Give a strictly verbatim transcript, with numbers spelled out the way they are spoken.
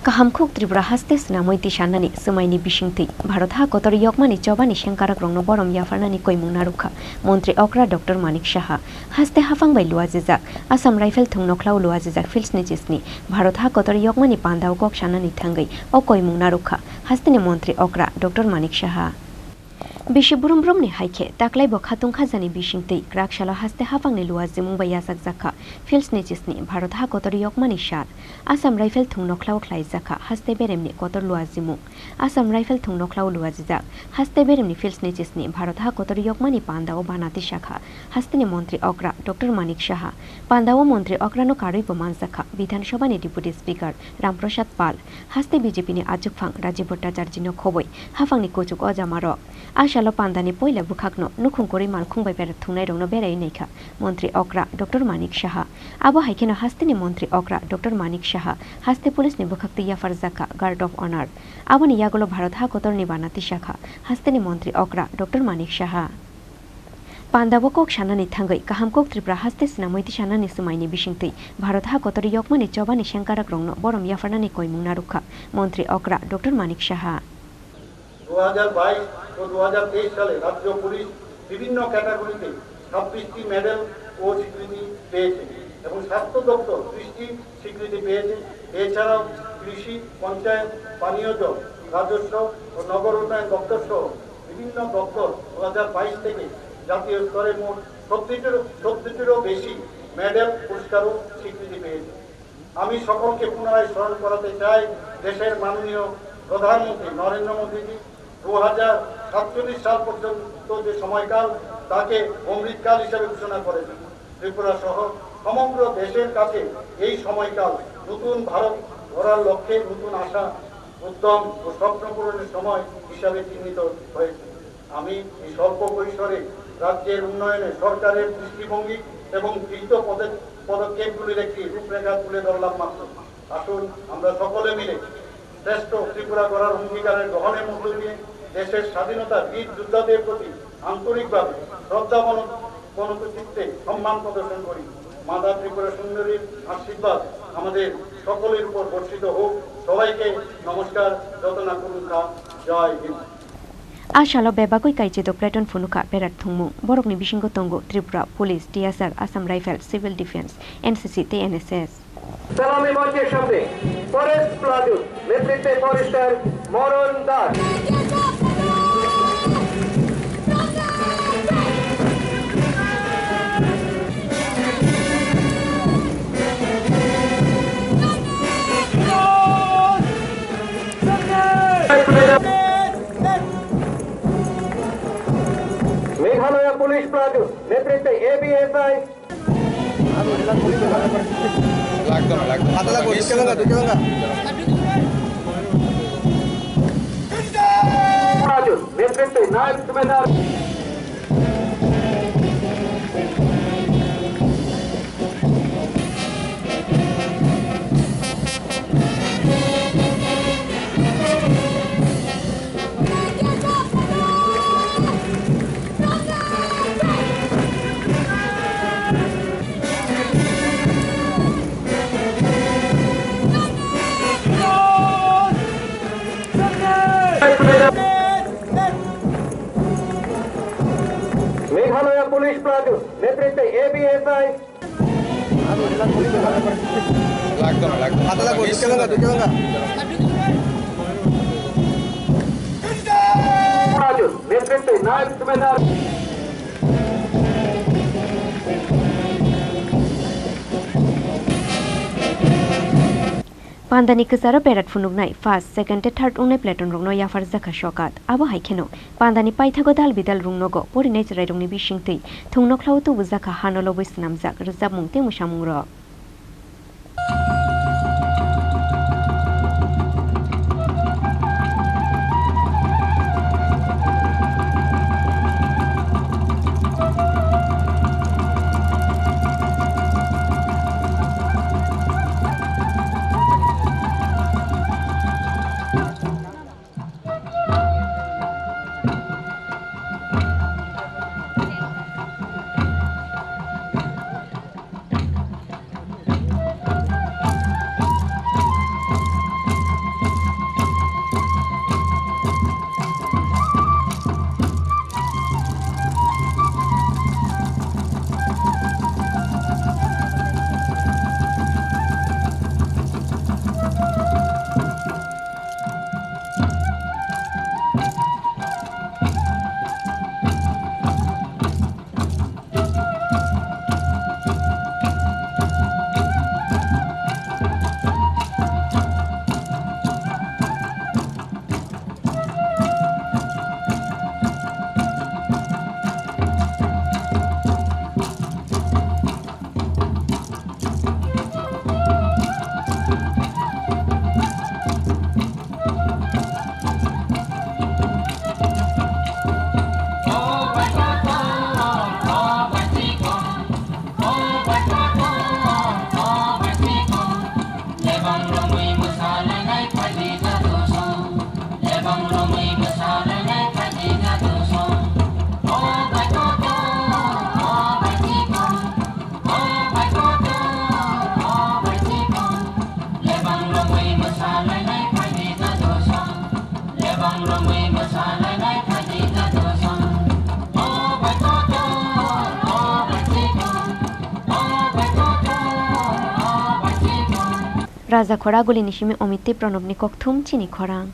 Kahamkhuk Tripura haste swnamwi tisannani swmaini bisingtwi Bharat ha kotor yokmani chobani sengkarakrokno borom yapharnani koimung narwkha Montri okra Doctor Manik Saha. Haste haphang bai luajijak Assam Rifle thung nokhlao luajijak Fields ni chisni Bharat ha kotor yokmani pandao kok sanani thangwi o koimung narwkha hasteni Montri okra Doctor Manik Saha. Bisi brum brumni hai khe taklai bo khatung khajani bisingtwi kwrak salo haste haphangni luajimung bai yachakjak kha Fields ni chisni Bharat ha kotor yokmani sal. Assam Rifle thung nokhlao khlaijak kha haste beremni kotor luajimung. Assam Rifle thung nokhlao luajijak haste beremni Fields ni chisni Bharat ha kotor yokmani pandao bana tisakha hasteni Montri okra Doctor Manik Saha. Pandao Montri okrano karwi bo manjakha Bidhan Sabhani Deputy Speaker Ram Prasad Pal, haste B J P ni achukphang Rajiv Bhattacharjino khobwi haphangni kuchuk ojamarok. A salo pandani poila bwkhakno nukhung kwrwi malkhung bai berat thungnairokno beraiwi naikha Montri okra Doctor Manik Saha. Abo hai kheno hasteni Montri okra Doctor Manik Saha haste police ni bwkhaktwi yapharjak kha Guard of Honour. Aboni yagulo Bharat ha kotorni bana tisakha hasteni Montri okra Doctor Manik Saha. Pandao kok sanani thangwi Kahamkhuk Tripura haste swnamwi tisannani swmaini bisingtwi Bharat ha kotor yokmani chobani sengkarakrokno borom yapharnani koimung narwkha Montri okra Doctor Manik Saha. দু হাজার বাইশ ও দু হাজার তেইশ সালে রাজ্য পুলিশ বিভিন্ন ক্যাটাগরিতে ছাব্বিশটি মেডেল ও স্বীকৃতি পেয়েছে এবং স্বাস্থ্য দপ্তর ত্রিশটি স্বীকৃতি পেয়েছে। এছাড়াও কৃষি, পঞ্চায়েত, পানীয় জল, রাজস্ব ও নগর উন্নয়ন দপ্তর সহ বিভিন্ন দপ্তর দু হাজার বাইশ থেকে জাতীয় স্তরে মোট সত্তরটিরও, সত্তরটিরও বেশি মেডেল, পুরস্কার ও স্বীকৃতি পেয়েছে। আমি সকলকে পুনরায় স্মরণ করাতে চাই, দেশের মাননীয় প্রধানমন্ত্রী নরেন্দ্র মোদীজি দু হাজার সাতচল্লিশ সাল পর্যন্ত যে সময়কাল, তাকে অমৃতকাল হিসেবে ঘোষণা করেছেন। ত্রিপুরা সহ সমগ্র দেশের কাছে এই সময়কাল নতুন ভারত গড়ার লক্ষ্যে নতুন আশা, উদ্যম ও স্বপ্ন পূরণের সময় হিসাবে চিহ্নিত হয়েছে। আমি এই স্বল্প পরিসরে রাজ্যের উন্নয়নে সরকারের দৃষ্টিভঙ্গি এবং গৃহীত পদে-, পদক্ষেপগুলির একটি রূপরেখা তুলে ধরলাম মাত্র। আসুন আমরা সকলে মিলে শ্রেষ্ঠ ত্রিপুরা গড়ার অঙ্গীকারের গ্রহণের মধ্য দিয়ে দেশের স্বাধীনতার বীর যোদ্ধাদের প্রতি আন্তরিকভাবে শ্রদ্ধা মন-, মনোচিত্তে সম্মান প্রদর্শন করি। মাতা ত্রিপুরা সুন্দরীর আশীর্বাদ আমাদের সকলের উপর বর্ষিত হোক। সবাইকে নমস্কার, যত না করুণ খা, জয় Hind. A salo bebagwi kaichidok platoon phunukha berat thwngmung. Borokni bisingo tongo Tripura Police, T S R, Assam Rifle, Civil Defence, N C C tei N S S. সালামি মঞ্চের সামনে ফরেস্ট প্লাটুন নেতৃত্বে ফরেস্টার মরণ দাস। মেঘালয় পুলিশ প্লাটুন নেতৃত্বে এবিএসআই। লাগতো না, লাগতো না। প্লাটুন নেতৃত্বে নাইট সুবেদার। মেঘালয় পুলিশ প্লাটুন নেতৃত্বে এবিএসআই। লাগতো না, লাগতো না। প্লাটুন নেতৃত্বে নাইট সুবেদার। Pandani kwcharo berat phunuknai first, second tei third wngnai platoon rokno yapharjakha sokat. Abo hai kheno pandani paithago dal bidal rungnogo porinai chwrairokni bisingtwi thwngno khlao tubujakha hano lobwi swnamjak rwchapmung tei mwsamungrok. Raja Khoraguli ni simi Omit tei Pranab ni kokthum chini khorang.